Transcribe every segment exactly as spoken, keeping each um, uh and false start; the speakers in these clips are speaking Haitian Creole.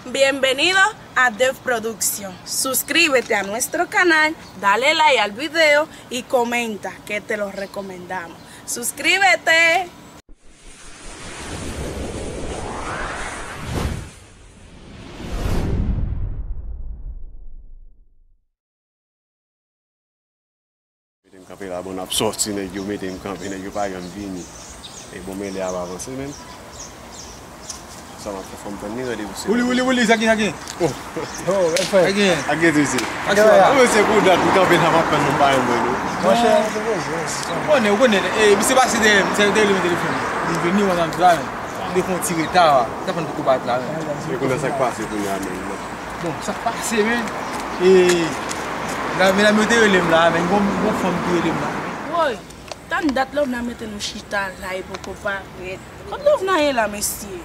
Bienvenido a Dev Production. Suscríbete a nuestro canal, dale like al video y comenta que te lo recomendamos. Suscríbete. Mete m kanpe la, bon, n ap sòti, nèg yo mete m kanpe, nèg yo pa janm vini. E bon, men lè a pa avanse menm. Sa m ap fè, fò m tann li randevou se Wouly, Wouly, Wouly, sa gen, sa gen? Oh. Oh, bèl frè. Sa gen? Sa gen, mesye. Sa gen, mesye. Ou mesye, pou dat m kanpe la, m ap tann nou pa janm wè nou. Monchè, ou konnen, ou konnen, e, misye pase dèyè m, misye te rele m telefòn. Li vini, mwen, nan travay. Li fè yon ti reta, sa fè n poko bat la, men. E konnen sa k pase kounye a menm. Bon, sa k pase, men? E, la, medam yo te rele m la, men gon, gon fanm ki rele m la. Woy, tann dat Lovna mete nou chita la, li poko parèt. Kot Lovna ye la, mesye?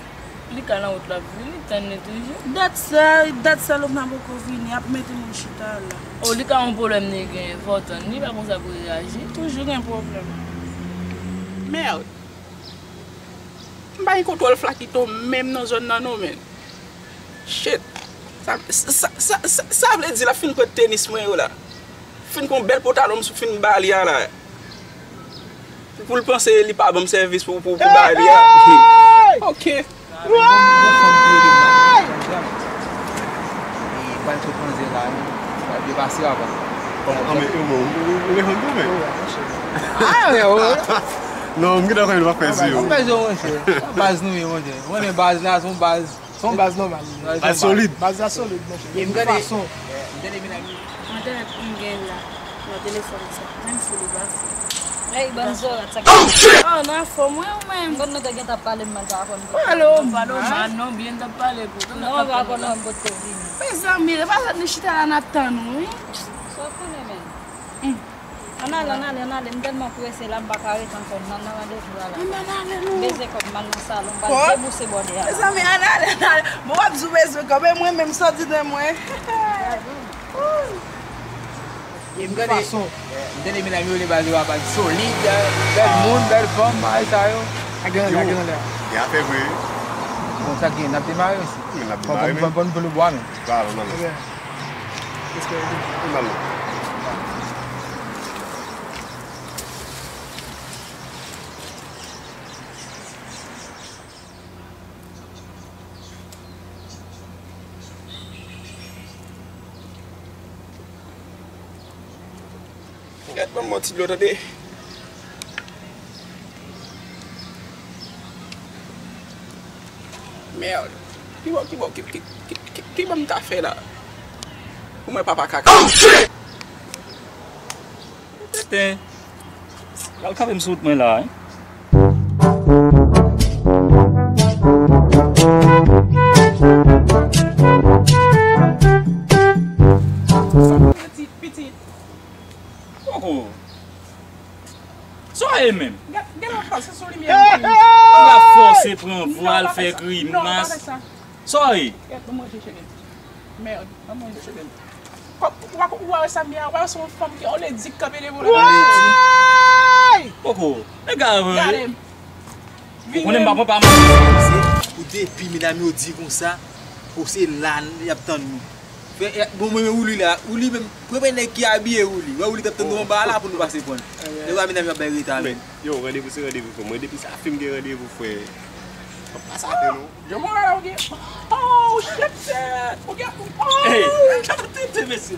Li ka nan wout l ap vini, tann li toujou. Dat sa, dat sa Lovna poko vini, ap mete nou chita la. O, li ka yon pwoblèm li gen, fò w tann li, pa konsa pou reyaji. Toujou gen pwoblèm. Mèd. M pa gen kontwòl Flakito menm nan zòn nan non, men. Shit. Sa, sa, sa, sa, sa vle di l ap fin pran tenis mwen yo la. Fin gon bèl pantalon m sou fin ba li a la. Pou l panse li pa ban m sèvis pou, pou, pou ba li a. Hey! Ok. Woy! Bal sot manzè la, wi. Bal byen pase apa. Kòman, kòman, kòman, ou, ou, ou reponn tou, men? Ah, men, oh. Non, m gentan konnen l pa fè zo. Pa fè zo, monchè. Baz nou ye, monchè. Ou konnen baz la, se yon baz. Se yon baz nòmal. Baz solid. Baz la solid, monchè. E m gade, m gade, medam yo. Entènèt m gen la, nan telefòn sa, menm si li pa fou. Ey, bann zorat, sa k... Oh, shit! Oh, nan fò mwen, ou menm? M konn nou te gentan ap pale m mal pa rapò nou. Pale w mal, non, byen n t ap pale pou. Non, pa konn nan bòt te vini. Mezanmi, e pa sot nou chita la n ap tann ou, wi. Sa w konnen, men. Ann ale, ann ale, ann ale. M tèlman prese la, m pa ka ret ankò. M nan nan randevou a la. Ann ale, non. M bezwen kòb, m al nan salon, m pral debouse bòdè a la. Mezanmi, ann ale, ann ale. Bon, w ap di w bezwen kòb, e mwen menm, sa w di de mwen? E m tande, m tande medam yo rele baz yo a baz solid, bèl moun, bèl fanm, bagay sa yo. Yo, gen afè vre. Bon, sa gen, n ap demare osi. Wi, n ap demare, men. Fò n pran dlo bwa, men. Ba, non, non. Respè, respè. Ann al non. Gad, ban m yon ti dlo, tande. Mèd. Ki bò, ki bò, ki, ki, ki, ki, ki bò m ka fè la? Pou mwen papa kaka. Oh, shit! Tenten. Pral kanpe m sou wout mwen la, wi. Pitit, pitit. Poko. Sa w ye menm? Gad, gad w ap pase sou limyè. L ap fòse pran vwal, fè grimas. Sa w ye? Gad, ban m ranje cheve. Mèd, ban m ranje cheve. Kòm, ou pa, ou pa wè sa m ye a? Ou pa wè se yon fanm ki, on ledik kanpe devan w la? Woy! Poko, nèg la vre. Gade m. Ou konnen m pa pran pa mal. Se pou depi medam yo di konsa, pou se la y ap tann nou. Fè, e, bon, mwen, men Wouly la, Wouly menm, premye nèg ki abiye Wouly. Wè Wouly t ap tann nou anba a la pou nou pase pran l. Lè w a medam yo ap bay reta, men. Yo, randevou se randevou, frè. Mwen, depi sa fè m gen randevou, frè. Papa sa fè, non. Yo, mwen la, ou gen. Oh, shit, shit. Ou gen, oh, shit, shit, mesye.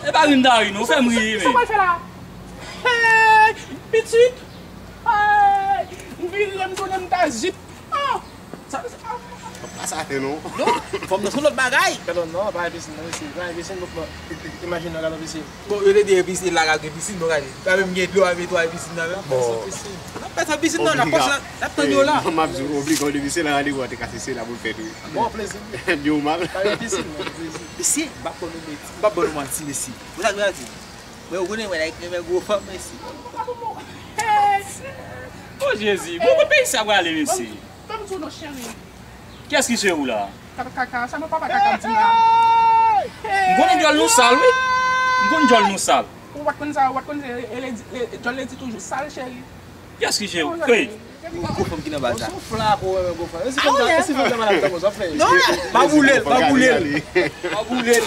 E pa ri m ta ri, non. Ou fè m ri, men. Sa w pral fè la? Hey, pitit. Hey, m vire, m tounen, m ta zip. Ah, sa, sa, ah. Papa sa fè, non. Non, fò m nan se yon lòt bagay. Gade non, pa al pisin nan, mesye. Pa al pisin, non, non. Imajine nan gade pisin. Bon, yo te di pisin la ka gen pisin, bon, gade. Pa menm gen dlo a mete w al pisin nan, menm. Bon. N ap fè sa pisin nan, n ap pase la, n ap tann yo la. Mwen, m ap di w, oblike w depi se la randevou a te kase, se la pou l fèt, wi. Bon, plezi. Di w mal. Pa gen pisin, non, plezi. Mesye, m p ap ban nou manti, m p ap ban nou manti, mesye. Ou sa nou di? Mwen, ou konnen mwen nèg renmen gwo fanm, mesye. Oh, Jezi, bon, kote peyi sa prale, mesye? Ban m di w non, cheri. Kiyès ki cheri w la? Kaka, kaka, sa non papa kaka m di la. M konnen djòl nou sal, wi. M konnen djòl nou sal. Ou pa t konn sa, ou pa t konn se, e, e, e, djòl ledi toujou sal, cheri. Kiyès ki cheri w? Wi. Gwo fanm ki nan baz la. Ou se yon flak ou renmen gwo fanm. E si fanm sa, e si fanm sa malad tankou sa, w ap fè. Non, pa boule l, pa boule l. Pa boule l.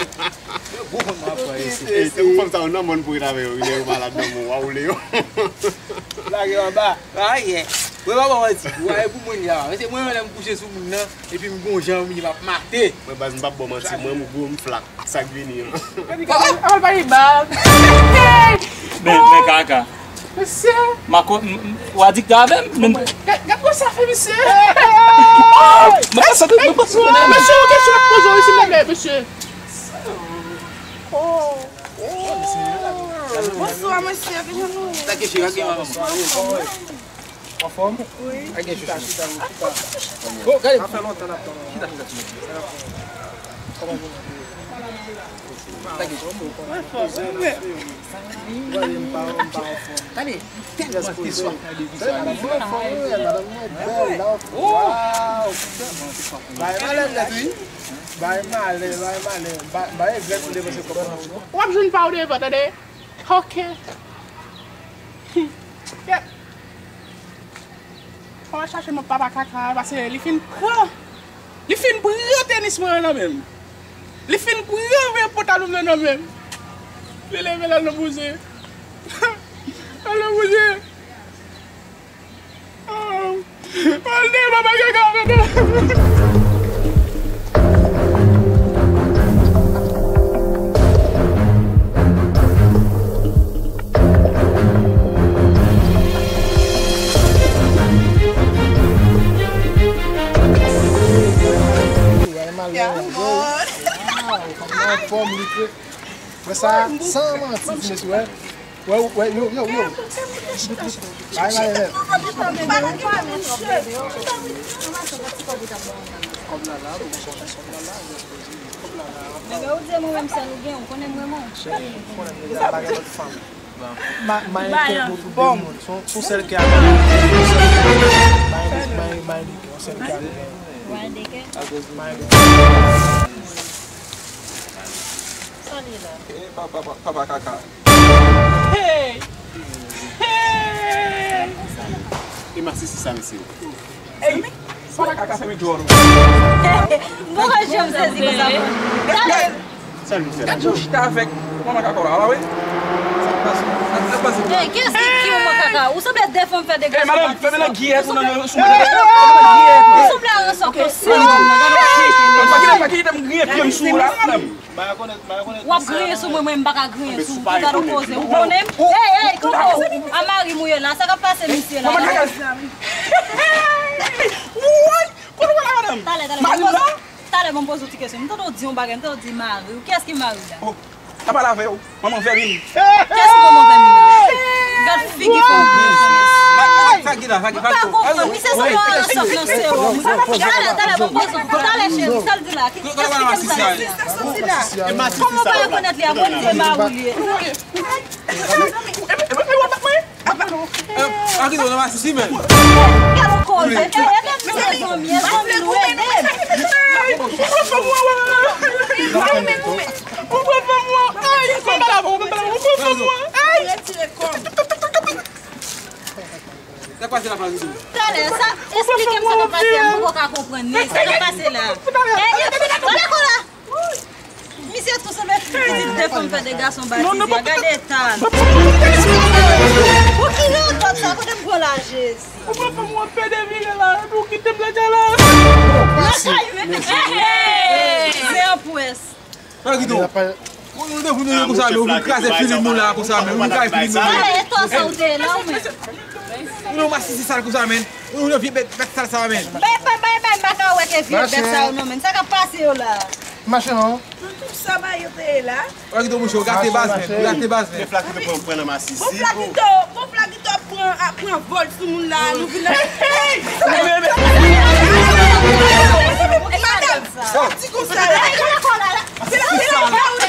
Gwo fanm ap pran isi. E, e, e, fanm sa yo nan mòn pou ret avè yo, wi, lè yo malad nan mòn, w a boule yo. Lage yo anba. Ah, yeah. Mwen pa ba manti. Ou a e pou mwen li a. Paske mwen menm lè m kouche sou moun nan, epi m gon jan m ap mate. Mwen baz m p ap ba w manti, mwen m gwo, m flak. Sa k vini an. Aval pa li bab. Men, men kaka. Mesye. Mako, m, m, w adikte avè m, men. Gad, gad kòman sa fè, mesye. Mwen pa santi, mwen pa santi. Mesye, yon kesyon ap poze w isi, mesye. Bonswa, mesye, kijan nou ye? Sa ke chira gen manman. Anfòm? Wi. Chita, chita, chita. Oh, gade. Sa fè lontan n ap tann ou. Chita, chita, chita. Kòman jounen ye? Mwen fò, mwen. Gade, tèlman te swaf nan depi sa. Bay malè nèt, wi. Bay malè, bay malè. Bay, bay regrèt pou depanse kòb nan. W ap jwenn pa w devan, tande? Ok. Yep. Fò mwen chache mòp papa kaka a, paske li fin pran, li fin pran tenis mwen an nan men m. Li fin pran vye pantalon mwen nan men m. Li leve l al nan bouzen. Al nan bouzen. Oh. Al de papa kaka, papa. Wè sa, san manti, ti mesye, wè. Wè, wè, yo, yo, yo. Bay, bay, bay. Kòb la la, bon, kòb la la, bon. Nèg yo di mwen menm sèl ou gen, ou konnen mwen, mwen. Cheri, ou konnen m deja pa gen lòt fanm. Ma, ma enkyèt pou tout demoun. Son, son sèl kè a gen. Son sèl kè a gen. Ma, ma, ma enkyèt, son sèl kè a gen. Ma enkyèt. Sa li la? Eh, papa, papa, papa kaka. Hey! Hey! E masisi sa, mesye. Ey, papa kaka fè m dwòl. Bon, mwen janm sezi konsa. Gade, gade yon chita avèk manman kaka la, wi. Ey, kiyès ki, ki manman kaka? Ou sanble de fanm fè dega. Ey, madanm, fèmen nan giyèt ou nan sou mwen. Ou sanble a ranson ke se. Pa kite, pa kite m griyen pye m sou ou la, madanm. W ap griyen sou mwen, mwen m pa ka griyen sou ou. Gad ou koze. Ou konnen m? Ey, ey, koko. A mari m ou ye la. Sa k ap pase misye la? Woy! Kote w la, madanm? Talè, talè, mari m la? Talè, ban m poze w ti kesyon. M tande w di yon bagay, m tande w di mari w. Kiyès ki mari w la? Oh, pa pale avè w. Manman vèmin. Kiyès ki manman vèmin nan? Gad figi fanm. Sa ki la, sa ki la. Mwen pa konprann. Misye sanble yon ransòk nan sewòm. Talè, talè, ban m poze w. Talè, cheri, sa l di la? Ki, ki, ki, ki sa l di la? Kòman w pa rekonèt li a? Mwen di e mari w li ye. Akito nan masisi, men. Gad yon koze. Ede m, zanmi, zanmi nou, ede m. Ou pran fanm mwen. Ou pran fanm mwen. Ay, ou pran fanm mwen. Ou pran fanm mwen. Ay. Sa k pase la, Akito? Talè, sa, esplike m sa k ap pase a, m poko ka konprann li. Sa k ap pase la? Ey, gade kola. Misye tou sanble pitit de fanm fè de gason batize a. Gade eta l. Pou ki radòt sa? Kote m pran la, Jezi? Ou pa fè mwen pè de vire la, epi w kite m lakay la. Lakay, men. Se an pwès. Akito. Ou, ou, ou, ou, konsa, men, ou vin kraze filim nou la, konsa, men, ou vin kraze filim nou la. Talè, e to sa ou te ye la, ou menm? Ou nan masisi sal konsa, men. Ou nan vye bèt, bèt sal sa, men. Bay, bay, bay, bay, m pa ka wè ke vye bèt sa yo non, men. Sa k ap pase yo la? Mache non. Nan tout sa ba yo te ye la. Akito, mouche, ou gate baz, men. Ou gate baz, men. Bon, Flakito pran, pran nan masisi. Bon, Flakito, bon, Flakito pran, a, pran vòl sou moun la, nou vin nan. Madanm, sa di konsa la. Se la, se la,